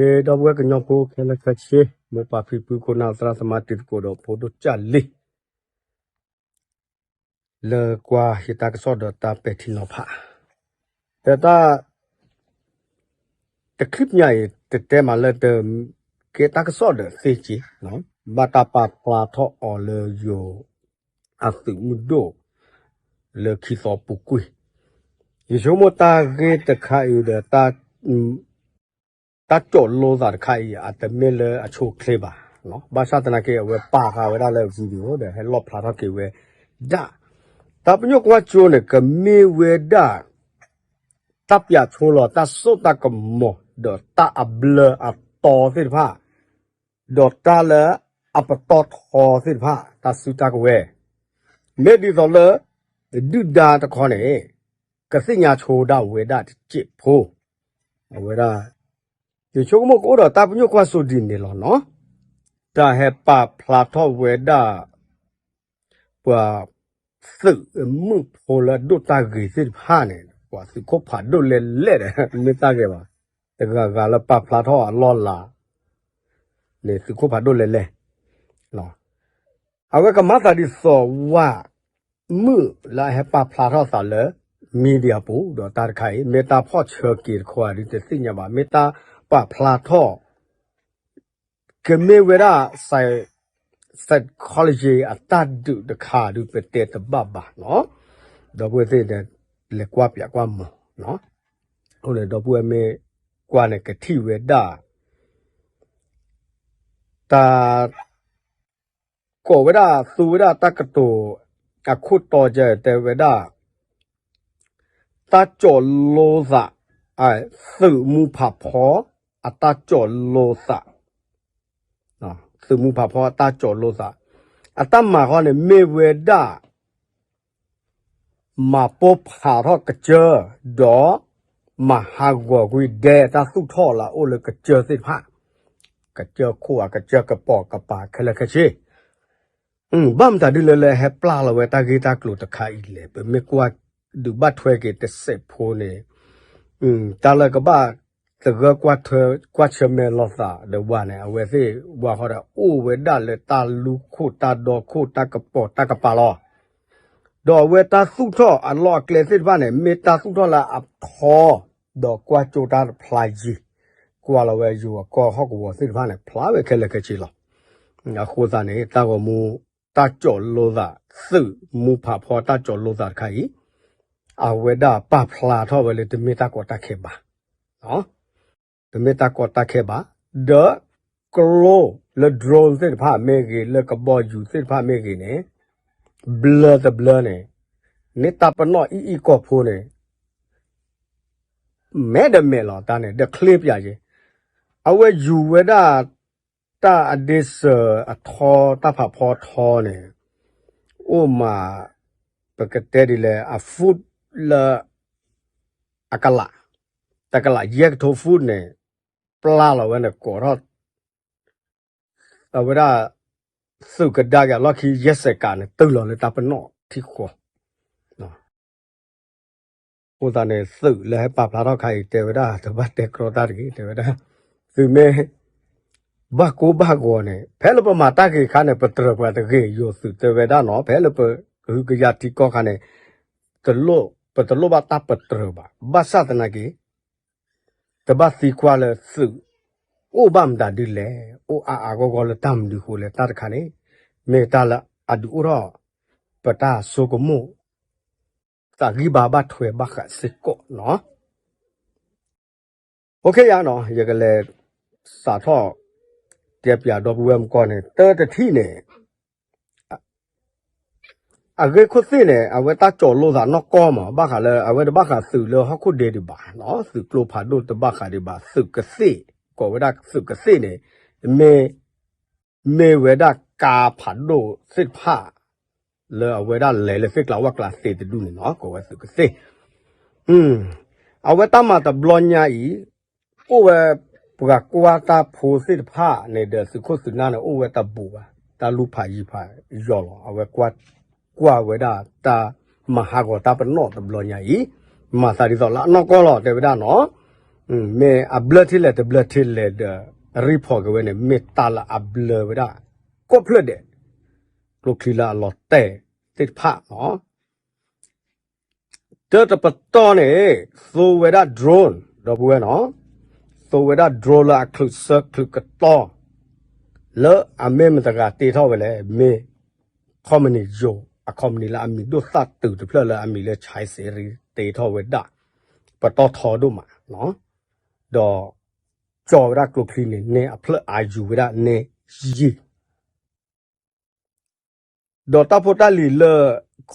ဂ့ၤ ဒီပုၢ်ဝဲၢ်ကညီဖိခဲလၢာ်ခဲဆ့ မိၢ်ပၢ်ဖံဖု ခိၣ်နၢ်သရၣ်သမါ တံၤသကိးဒီးဖိဒိၣ်ကၢ်လံၤ လၢကွၢ်ယတၢ်ကစီၣ်ဒီးတၢ်ပဲာ်ထံနီၤဖး ဒီးတၢ် တချံပညါအံၤ တတဲမးလၢတ ကဲတၢ်ကစီၣ်ဒီးသ့က့ၤ ဘၣ်တၢ်ပာ်ဖျါထီၣ်အီၤလၢယိၤ အသုးမုၢ်ဒိၣ် လၢခံသီပူၤကွံာ် ယဆိကမိၣ်တၢ်ဂ့ၢ်တခါအံၤဒီး တၢ်ကၠိးလိသးတခါအံၤ အတမ့ၢ်လၢအဆိအချ့ဘၣ်. ဘၣ်ဆၣ်သနာ်က့ အဝဲပာ်ဃာ်ဝဲဒၣ်လၢ video ဒီးဟဲလီၣ်ဖျါထီၣ်က့ၤဝဲဒၣ် တၢ်ပညိၣ်ကွၢ်စိန့ၣ် ကမ့ၢ်ဝဲဒၣ် တၢ်ပၠးဆိလီၤတၢ်စိတၢ်ကမီၤ ဒီးတၢ်အဘျၢအတီသ့ၣ်တဖၣ် ဒီးတၢ်လၢအပတီၢ်ထီသ့ၣ်တဖၣ် တၢ်စုတၢ်ကဝဲၤ မ့ၢ်ဒ်သိးလၢ ဒုၣ်ဒါတခီန့ၣ် ကသ့ၣ်ညါဆိဒၣ်ဝဲဒၣ်တစဲးဖိ အဝဲဒၣ် ယဆိကမိၣ်ကအိၣ်ဒီးတၢ်ပညိၣ်ကွၢ်စိဒ်န့ၣ်လီၤနီၤ. တၢ်ဟဲပာ်ဖျါထီၣ်ဝဲဒၣ် ပှၤ သုးမုၢ်ဖိလၢအဒိၣ်တၢ်ဂ့ၤသ့ၣ်တဖၣ်န့ၣ် ပှၤသုးခိၣ်ဖးဒိၣ်လဲၣ်လဲၣ်ဒီး မ့ၢ်တၢ်ဂ့ၤဘၣ်. တဂၤဂၤလၢပာ်ဖျါထီၣ်အလီၢ်လၤ န့ၣ်သုးခိၣ်ဖးဒိၣ်လဲၣ်လဲၣ် အဝဲကမၤသးဒ်သိးဝဲ မုၢ်လၢအဟဲပာ်ဖျါထီၣ်သးလၢ media ပူၤ ဒီးတၢ်တခါအံၤ မ့ၢ်တၢ်ဖီၣ်ဆၢက့ၤတခီဧါဒုးတသ့ၣ်ညါဘၣ်. မ့ၢ်တၢ်ပာ်ဖျါထီၣ် ကမ့ၢ်ဝဲဒၣ် psy- psychology အတၢ်ဒုးတခါဒုးပတဲတဘၣ်ဘၣ်နီၤ. ဒီပုၢ်ဝဲၢ်သ့ၣ်ဒီး လဲၤကွၢ်ပၠးကွၢ်မီၤ အဃိန့ၣ် ဒီပုၢ်ဝဲၢ်မ့ၢ်ကွၢ်န့ၣ် ကထံၣ်ဝဲဒၣ် တၢ် ကိးဝဲဒၣ်သူဝဲဒၣ်တၢ်ကတိၤ အခိၣ်တီကဲ တဲဝဲဒၣ် တၢ်ကၠိးလိသး သုးမူဖးဖီ အတၢ်ကၠိးလိသး သုးမူဖးဖီအတၢ်ကၠိးလိသး အတၢ်မၤဃီန့ၣ် မ့ၢ်ဝဲဒၣ် မၤပိၢ်ဖးထီၣ်ကစၢၢ် ဒီး မၤဟးဂီၤကွံာ်ဒဲတၢ်သူၣ်ထီၣ်လၢအအိၣ်လၢကစၢၢ်သ့ၣ်တဖၣ် ကစၢၢ်ခိၣ်အကစၢၢ်ကပိာ်ကပၤခဲလၢာ်ခဲဆ့ ဘၣ်မတၤဒ်လဲၣ်လၢဟဲပျၢ်လီၤဝဲတၢ်ဂ့ၢ်တၢ်ကျိၤတခါအံၤလဲၣ်. ပမ့ၢ်ကွၢ်ဒုးဘၣ်ထွဲက့ၤတစဲးဖိန့ၣ် တၢ်လၢကဘၣ်သဂၢၢ် ကွၢ်ဆၢၣ်မဲာ်လိာ်သးဒီးဝဲန့ၣ် အဝဲသ့ၣ်ဝဲဃီဒီးအိၣ်ဝဲဒၣ်လၢတၢ်လူၢ်ခိၣ်တၢ်ဒီခိၣ်တၢ်ကပိာ်တၢ်ကပၤလီၤ. ဒီးအဝဲတၢ်သူၣ်ထီၣ်အလီၢ်အကျဲသ့ၣ်တဖၣ်န့ၣ် မ့ၢ်တၢ်သူၣ်ထီၣ်လၢအထီ ဒီးကွၢ်ကၠိတၢ်တဖျါယံၤ ကွၢ်လီၤဝဲယိၤအကီၢ်ဟီၣ်ကဝီၤသ့ၣ်တဖၣ်န့ၣ် ဖျါဝဲခဲလၢာ်ခဲဆ့လီၤ. အဃိသတးန့ၣ် တၢ်ဂီၤမူ တၢ်ကၠိးလိသး သုးမူဖးဖီတၢ်ကၠိးလိသးတခါအံၤ အဝဲဒၣ်ပာ်ဖျါထီၣ်ဝဲလၢတမ့ၢ်တၢ်ကီတၢ်ခဲဘၣ် တမ့ၢ်တၢ်ကီတၢ်ခဲဘၣ် ဒီး ကျိလၢ drone သ့ၣ်တဖၣ်မ့ၢ်ဂ့ၤ လၢကဘီယူၤသ့ၣ်တဖၣ်မ့ၢ်ဂ့ၤန့ၣ် ဘျၢတဘျၢန့ၣ် န့ၢ်တၢ်ပနီၣ်အံၣ်အံၣ်ကီၢ်ဖိန့ၣ် မဲာ်ဒီးမဲာ်လီၤတၢ်န့ၣ် ဒီးချ့ပၠးက့ၤ အဝဲယူၤဝဲဒၣ် တၢ်အဒ့စၢၤအထီတၢ်ဖးဖီထီန့ၣ် အိၣ်မး ပကတဲဒ်လဲၣ် အ foot လၢ အကလး တကလးယဲၢ်ကထိ foot န့ၣ် ပျၢ်လီၤဝဲန့ၣ် ကိးထီၣ် အဝဲဒၣ် သုးကဒါက့ၤအလီၢ်ခံ ယဲၢ်စဲးကးန့ၣ် တုၤလီၤလၢတၢ်ပနီၣ်ထံဃီ အဃိသတးန့ၣ် သုးလၢဟဲပာ်ဖျါထီၣ်ခါအံၤ တဲဝဲဒၣ် တဘၣ်တဲကြီတၢ်တဂ့ၤ တဲဝဲဒၣ် သုးမ့ၢ် ဘၣ်ကိၢ်ဘၣ်ဂီၤန့ၣ် ဖဲလၢပမၤတၢ်ဂ့ၤအခါန့ၣ် ပတြၢၤပှၤတဂ့ၤ ယိၤသုးတဲဝဲဒၣ်နီၤ ဖဲလၢပကဟုကယာ်ထံကီၢ်ခါန့ၣ် တလိၣ် ပတလိၣ်ဘၣ်တၢ်ပတြၢၤဘၣ် ဘၣ်ဆၣ်သနာ်က့ တဘၣ်သံကွၢ်လၢသုး အိၣ်ဘၣ်မတၤဒ်လဲၣ် အိၣ်အါအါဂီၢ်ဂီၢ်လၢတၢ်မနုၤဃိလဲၣ် တၢ်တခါန့ၣ် မ့ၢ်တၢ်လၢအဒုးအိၣ်ထီၣ် ပတၢ်ဆိကမိၣ် သးဂံၢ်ဘါဘၣ်ထွဲဘၣ်ဃးစ့ၢ်ကီးနီၤ OK ယၤနီၤ ယကလဲၤစးထီၣ် တဲပၠးဒီပုၢ်ဝဲၢ်မုၢ်ကီၢ်န့ၣ် တၢတထံၣ်န့ၣ် အဂ့ၢ်ခိၣ်သ့ၣ်န့ၣ် အဝဲတၢ်ကၠိးလိသးနီၢ်ကီၢ်မး ဘၣ်ဃးလၢ အဝဲတဘၣ်ဃးသုးလၢဟီၣ်ခိၣ်ဒဲဒံးဘၣ်နီၤ သုးကျိဖးဒိၣ်တဘၣ်ဃးဒံးဘၣ် သုးကသ့ၣ် ကိးဝဲဒၣ်သုးကသ့ၣ်န့ၣ် မ့ၢ် မ့ၢ်ဝဲဒၣ်ကါဖးဒိၣ်သ့ၣ်တဖၣ် လၢအဝဲဒၣ်လဲၤလၢသ့ၣ်ကျါဝၣ်ကျါသ့တဒူၣ်န့ၣ်နီၤ ကိးဝဲသုးကသ့ၣ် အဝဲတၢ်မၤတဘျီညါအံၤ အိၣ်ဝဲ ပှၤကွၢ်တၢ်ဖိသ့ၣ်တဖၣ်န့ၣ်ဒီး သုးခိၣ်သုးနၢ်န့ၣ် အိၣ်ဝဲတဘူးဘၣ် တၢ်လူၢ်ဖးယံၤဖးယီၤလီၤ အဝဲ ကွၢ်ဝဲဒၣ်တၢ်မၤဟးဂီၤတၢ်ပနီၣ်တဘျီညါအံၤ မၤသးဒ်သိးလၢအနီၢ်ကီၢ်လီၤ တဲဝဲဒၣ်နီၤ မ့ၢ်အဘျၢထံလဲၣ်တဘျၢထံလဲၣ်ဒီး report က့ၤဝဲန့ၣ် မ့ၢ်တၢ်လၢအဘျၢဝဲဒၣ် ကိးဖျၢၣ်ဒဲး ကျိချံလၢအလီၤတဲာ်သ့ၣ်တဖၣ်လီၤ. တၢ်တပတီၢ်န့ၣ် သိဝဲဒၣ် drone ဒီပုၢ်ဝဲၢ်နီၤ, သိဝဲဒၣ် drone လၢအချုးဆၢချုးကတီၢ် လၢအမ့ၢ်မတၤတဂၤတ့ထီၣ်ဝဲလဲၣ်, မ့ၢ် company ယိၤ အ company လၢအမံၤဒိၣ်သၣ်တုၤတဖျၢၣ်လၢအမံၤလၢ Chai Seri တ့ထီၣ်ဝဲဒၣ် ပတီၢ်ထီဒိၣ်မး, ဒီး ကၠီဝဲဒၣ်ကျိချံန့ၣ် န့ၢ်အဖျၢၣ်အါယူၤဝဲဒၣ်န့ၣ်ယံာ် ဒီးတၢ်ဖိတၢ်လံၤလၢ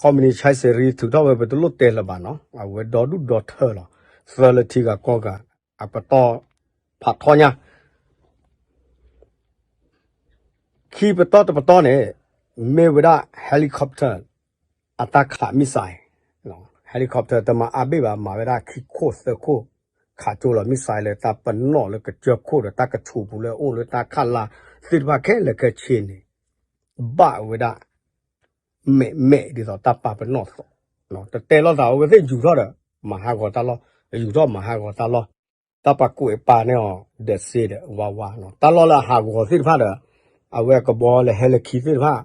company Chai Seri ထုးထီၣ်ဝဲ ပတလိၣ်တဲလၢၤဘၣ်နီၤ, အဝဲဒီဒူၣ်ဒီထၢလီၤ, သၢလၢထံဂၤကီၢ်ဂၤ အပတီၢ်ဖးထီညါ ခံပတီၢ်တပတီၢ်န့ၣ် မ့ၢ်ဝဲဒၣ် helicopter အတၢ်ခး missile, helicopter တမၤအါဘ့ၣ်ဘၣ် မၤဝဲဒၣ်ခံခိၣ်သၢခိၣ် ခးကၠိလီၤ missile လၢတၢ်ပနီၣ်လၢကစၢၢ်ခိၣ်ဒီးတၢ်ကဆူးပူၤလၢအအိၣ်လၢတၢ်ခးလါသ့ၣ်တဖၣ်ခဲလၢာ်ခဲဆ့န့ၣ် ဘၣ်ဝဲဒၣ် မဲာ်မဲာ်ဒ်သိးတၢ်ပာ်ပနီၣ်အသိး, တတဲလိာ်သးအဝဲသ့ၣ်ယူၤထီၣ်ဒီး မၤဟးဂီၤတၢ်လီၢ်, ယူၤထီၣ်မၤဟးဂီၤတၢ်လီၢ်, တၢ်ပာ်ကွဲးပာ်န့ၢ်အီၤ ဒီးစ့ဒီးဝါဝါနီၤ, တၢ်လီၢ်လၢအဟးဂီၤသ့ၣ်တဖၣ်ဒီး အဝဲကဘီလၢဟဲလၢခံသ့ၣ်တဖၣ်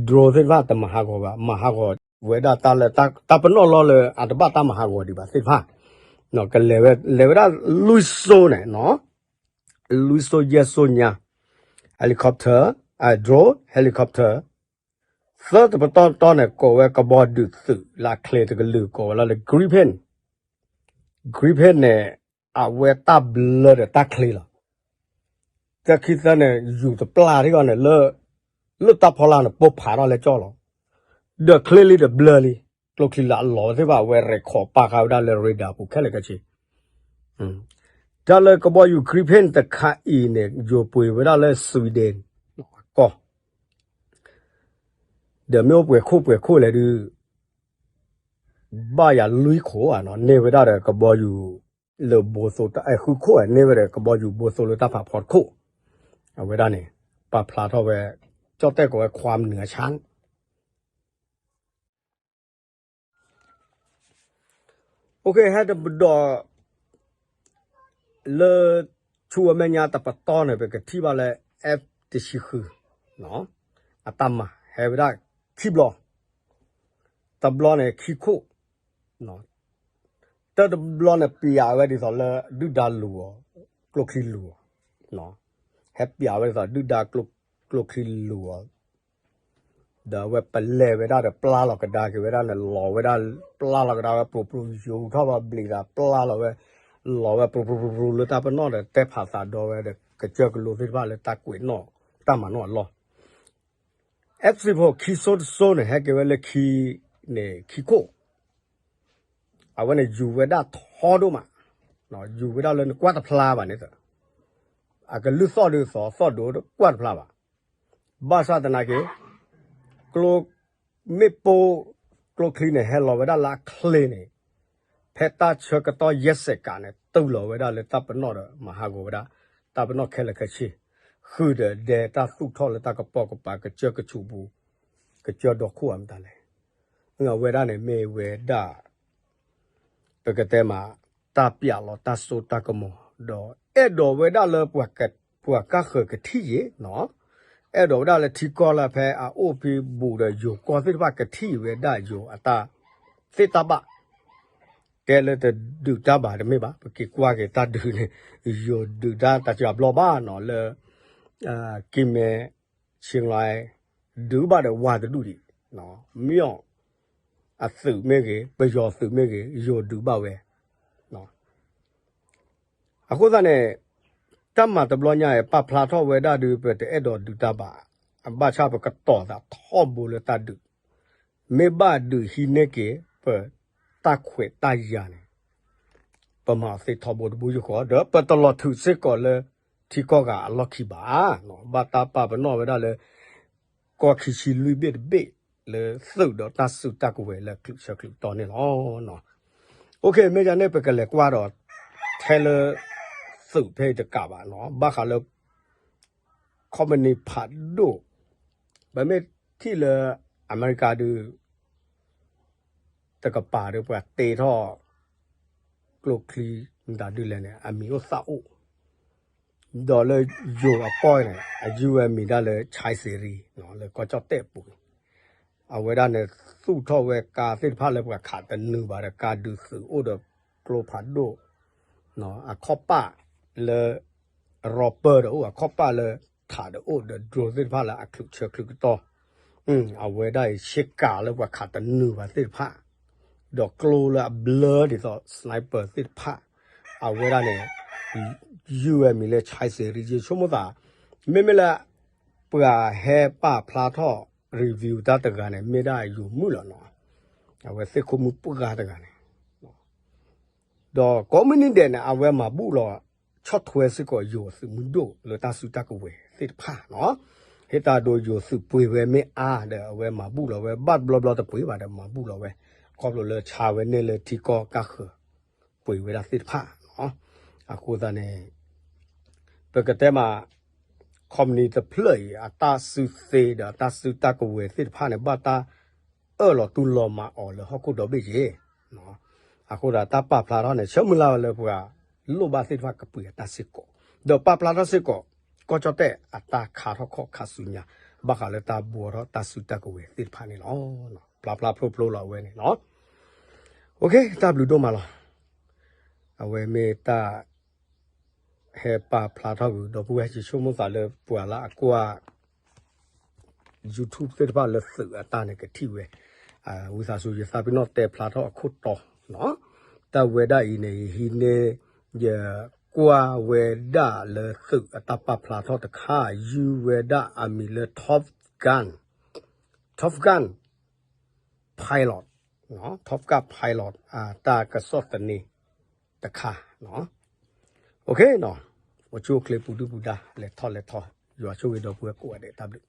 drone သ့ၣ်တဖၣ်တမၤဟးဂီၤဘၣ်, မၤဟးဂီၤဝဲဒၣ်တၢ်လၢတၢ်ပနီၣ်လီၢ်လၢအတဘၣ်တၢ်မၤဟးဂီၤဒံးဘၣ်သ့ၣ်တဖၣ်, ကလဲၤဝဲ လဲၤဝဲဒၣ်လွံၢ်စိန့ၣ်နီၤ, လွံၢ်စိယဲၢ်စိညါ helicopter, drone, helicopter, သၢတပတီၢ်တီၢ်န့ၣ် ကိးဝဲကဘီဒုးသုးလၢအချ့တကလုာ် ကိးဝဲလီၤလၢ Gripen, Gripen န့ၣ် အဝဲတၢ်ဘျၢဒီးတၢ်ချ့လီၤ. တၢ်ခံသၢန့ၣ် ယူၤတပျၢ်ထံဂီၢ်န့ၣ် လၢတၢ်ဖီလာ်န့ၣ် ပိၢ်ဖးထီၣ်လဲကၠီလီၤ. ဒီးချ့လံဒီးဘျၢလံ, ကျိချံလၢအလီၤသ့ၣ်တဖၣ် အဝဲ record ပာ်ဃာ်ဝဲဒၣ်လၢ radar ပူၤခဲလၢာ်ခဲဆ့ တၢ်လၢကဘီယူၤ Gripen တခါအံၤန့ၣ် ယိၤပှ့ၤဝဲဒၣ်လၢ Sweden အကီၢ်, ဒီးမ့ၢ်အိၣ်ပှဲၤခိၣ်ပှဲၤခိၣ်လဲၣ်ဒုး ဘၣ်ယၤလွံၢ်ခိၣ်ဧါနီၤ, န့ၢ်ဝဲဒၣ်ဒီးကဘီယူၤလၢဘိသိ, ဃုခိၣ်ဧါ, န့ၢ်ဝဲဒီးကဘီယူၤဘိသိလၢတၢ်ဖးဖီတခိၣ်, အဝဲဒၣ်န့ၣ် ပာ်ဖျါထီၣ်ဝဲ ကၠီၣ်တဲၣ်ကိးဝဲ ความเหนือชั้น OK ဟဲတပဒီး လၢ ဆူအမဲာ်ညါတပတီၢ်န့ၣ် ပကထံၣ်ဘၣ်လၢ F တဆံဃု အတၢ်မၤဟဲဝဲဒၣ်ခံဘျီ, တဘျီန့ၣ်ခံခိၣ်, တၢ်တဘျီန့ၣ် ပျးဝဲဒ်သိးလၢဒုၣ်ဒါလူၤအီၤ, ကျိချံလူၤအီၤ, ဟဲပျးဝဲဒ်သိးဒုၣ်ဒါကျိချံလူၤအီၤ ဒီးအဝဲပလဲၤဝဲဒၣ်ဒီးပျၢ်လီၤကဒါက့ၤဝဲဒၣ်န့ၣ် လီၤဝဲဒၣ် ပျၢ်လီၤကဒါဝဲ ပြူၤပြူၤ ယူၤထီၣ်ဘၣ်ဘျံးသး ပျၢ်လီၤဝဲ, လီၤဝဲပြူၤပြူၤပြူၤပြူၤလၢတၢ်ပနီၣ်ဒီး တဲဖးသးဒီဝဲဒီး ကစၢၢ်ကလိသ့ၣ်တဖၣ်လၢတၢ်ကွဲးနီၣ် တၢ်မၤနီၣ်အလီၢ် F sixteen ခံစိတစိန့ၣ် ဟဲက့ၤဝဲလၢခံန့ၣ် ခံခိၣ်, အဝဲန့ၣ်ယူၤဝဲဒၣ်ထီဒိၣ်မး, ယူၤဝဲဒၣ်လၢနကွၢ်တဖျါဘၣ်န့ၣ်, အကလုၢ်သီၣ်ဒုးသီၣ်သီၣ်ဒိၣ်ကွၢ်တဖျါဘၣ်, ဘၣ်ဆၣ်သနာ်က့ ကျိ မ့ၣ်ပိၢ် ကျိချံန့ၣ် ဟဲလီၤဝဲဒၣ်လၢအချ့န့ၣ်, ဖဲတၢ်ဆၢကတီၢ်ယဲၢ်စဲးကးန့ၣ် တုၤလီၤဝဲဒၣ်လၢတၢ်ပနီၣ်ဒီး မၤဟးဂီၤဝဲဒၣ် တၢ်ပနီၣ်ခဲလၢာ်ခဲဆ့, ဃုာ်ဒီးဒဲတၢ်သူၣ်ထီၣ်လၢတၢ်ကပိာ်ကပၤ ကစၢၢ်ကဆူးပူၤ, ကစၢၢ်ဒီခိၣ်အမတၤလဲၣ်, အဝဲဒၣ်န့ၣ်မ့ၢ်ဝဲဒၣ် ပကတဲမး တၢ်ပျးလီၤတၢ်စိတၢ်ကမီၤ, ဒီးအဲၣ်ဒိးဝဲဒၣ်လၢ ပှၤကါဃၢၤကထံၣ်ယ့ၤ, အဲၣ်ဒိးဝဲဒၣ်လၢထံကီၢ်လၢဖဲအအိၣ်ဖဲဘူးဒီးယိၤကီၢ်သ့ၣ်တဖၣ်ကထံၣ်ဝဲဒၣ်ယိၤအတၢ်သ့တၢ်ဘၣ်, တဲလၢတဒုးတၢ်ဘၣ်တမ့ၢ်ဘၣ်, ပက့ၤကွၢ်က့ၤတၢ်ဒုးန့ၣ်, ယိၤဒုးတၢ်တစှၤဘျီဘၣ်နီၤ လၢ ကံမဲ ဆ့လါ ဒုးဘၣ်ဒီးဝၤတဒူၣ်ဒံး, မ့ၢ်အီၤ အသုးမ့ၢ်ဂ့ၤ, ပယီၤသုးမ့ၢ်ဂ့ၤ, ယိၤဒုးဘၣ်ဝဲ. အဃိသတးန့ၣ် တၢ်မၤတဘျီညါအံၤ ပာ်ဖျါထီၣ်ဝဲဒၣ်ဒုး ပတအဲၣ်ဒိးဒုးတၢ်ဘၣ်, ဘၣ်ဆၣ်ပကတီၤသးထီဘိလၢတၢ်ဒုး, မ့ၢ်ဘၣ်ဒုးဟံးန့ၢ်က့ၤ ပတၢ်ခွဲးတၢ်ယာ်န့ၣ် ပမၤအီၤသ့ထီဘိတဘိယူၢ်ဃီ ဒီးပတလီၤထုးစ့ၢ်ကီးလၢထံကီၢ်ဂၤအလီၢ်ခံဘၣ်. ဘၣ်တၢ်ပာ်ပနီၣ်ဝဲဒၣ်လၢ ကီၢ်ခံဆံလွံၢ်ဘ့ၣ်တဘ့ၣ် လၢသုးဒီးတၢ်စုတၢ်ကဝဲၤလၢအချုးဆၢချုးတီၤန့ၣ်လီၤ. OK မ့ၢ်ဒ်န့ၣ် ပကလဲၤကွၢ်ဒီး ထဲလၢ သုးဖဲအံၤတကးဘၣ်နီၤ ဘၣ်ဃးလၢ ခီပနံၣ်ဖးဒိၣ်, ပမ့ၢ်ထံၣ်လၢအမဲရကၤဒုး တကပၤဒီးပှၤတ့ထီၣ် ကျိချံ မတၤဒ်လဲၣ်န့ၣ် အမံၤအိၣ်သၣ်အိၣ် ဒီးလၢယိၤအကီၢ်န့ၣ် အယုၢ်ဝဲမံၤဒၣ်လၢ Chai Seri လၢကီၢ်ကၠီၣ်တဲၣ်ပူၤ အဝဲဒၣ်န့ၣ် သူၣ်ထီၣ်ဝဲကါသ့ၣ်တဖၣ်လၢပှၤခးတနုာ်ဘၣ်ဒီး ကါဒုးသုးအိၣ်ဒီးကျိဖးဒိၣ် အခီၣ်ပၣ်လၢ rubber ဒီးအိၣ် အခီၣ်ပၣ်လၢထးဒီးအိၣ်ဒီး drone သ့ၣ်တဖၣ်လၢအချုးဆၢချုးကတီၢ် အဝဲဒၣ်အံၤ ဆ့ကၤလၢပှၤခးတနုာ်ဘၣ်သ့ၣ်တဖၣ် ဒီးကျိလၢအဘျၢဒ်သိး sniper သ့ၣ်တဖၣ် အဝဲဒၣ်န့ၣ် ယုၢ်ဝဲမံၤလၢ Chai Seri ယဆိကမိၣ်သး မ့မ့ၢ်လၢ ပှၤဟဲပာ်ဖျါထီၣ် review တၢ်တဂၤန့ၣ် မ့ၢ်ဒၣ်ယိၤမုၣ်လီၤနီၤ အဝဲသ့ၣ်ခိၣ်မုၣ်ပှၢ်တဂၤန့ၣ် ဒီးကိးမုၢ်နံၤဒဲးန့ၣ် အဝဲမၤဘူၣ်လီၤ ဆီၣ်ထွဲစ့ၢ်ကီးယိၤသုးမုၢ်ဒိၣ် လၢတၢ်စုတၢ်ကဝဲၤသ့ၣ်တဖၣ်နီၤ ဟ့ၣ်တၢ်ဒိယိၤသုးပှ့ၤဝဲမ့ၢ်အါဒီး အဝဲမၤဘူၣ်လီၤဝဲ ဘၣ်တဘျီဘျီတပှ့ၤဘၣ်ဒီး မၤဘူၣ်လီၤဝဲ ခီဖျိလၢဆါဝဲန့ၢ်လၢထံကီၢ်ကၢ်ဃၢၤ ပှ့ၤဝဲဒၣ်သ့ၣ်တဖၣ်နီၤ အဃိသတးန့ၣ် ပကတဲမး ခီပနံၣ်တဖျၢၣ်အံၤ အတၢ်စုသ့ဒီးအတၢ်စုတၢ်ကဝဲၤသ့ၣ်တဖၣ်န့ၣ် ဘၣ်တၢ်အၢၣ်လီၤတူၢ်လီၤမၤအီၤလၢဟီၣ်ခိၣ်ဒီဘ့ၣ်က့ၤ အဃိဒီးတၢ်ပာ်ဖျါထီၣ်န့ၣ် ဆၢမုၢ်လၢ်ဝဲလၢပှၤလိၣ်ဘၣ်သ့ၣ်တဖၣ်ကပှ့ၤအတၢ်စ့ၢ်ကီး ဒီးပာ်ဖျါထီၣ်စ့ၢ်ကီး ကီၢ်ကၠီၣ်တဲၣ်အတၢ်ခါထီၣ်ခီၣ်ခါဆူညါ ဘၣ်ဃးလၢတၢ်ဘှီထီၣ်တၢ်စုတၢ်ကဝဲၤသ့ၣ်တဖၣ်န့ၣ်လီၤ. ဖျါဖျါဖျိဖျိလီၤအဝဲန့ၣ်နီၤ တၢ်ဘျုးဒိၣ်မးလီၤ. အဝဲမ့ၢ်တၢ် ဟဲပာ်ဖျါထီၣ်ကွံာ် ဒီပုၢ်ဝဲၢ် ယဆိကမိၣ်သးလၢပှၤလၢအကွၢ် YouTube သ့ၣ်တဖၣ်လၢသုးအတၢ်န့ၣ်ကထံၣ်ဝဲ ဝံသးစူၤ ယသးပ့ၤနီၣ်တဲဖျါထီၣ်အခိၣ်တီနီၤ တၢ်ဝဲဒၣ်အံၤန့ၣ် ယဟံးန့ၢ် ယကွၢ်ဝဲဒၣ်လၢသုးအတၢ်ပာ်ဖျါထီၣ်တခါ ယုၢ်ဝဲဒၣ်အမံၤလၢ Top Gun Top Gun Pilot Top Gun Pilot အတၢ်ကစီၣ်သန့တခါ အိၣ်ဆူၣ်အိၣ်ချ့ပူၤဒုၣ်ပူၤဒါ လဲၤထီၣ်လဲၤထီ ယွၤဆိၣ်ဂ့ၤဒီပုၢ်ဝဲၢ်ကိးဂၤဒဲး တၢ်ဘျုး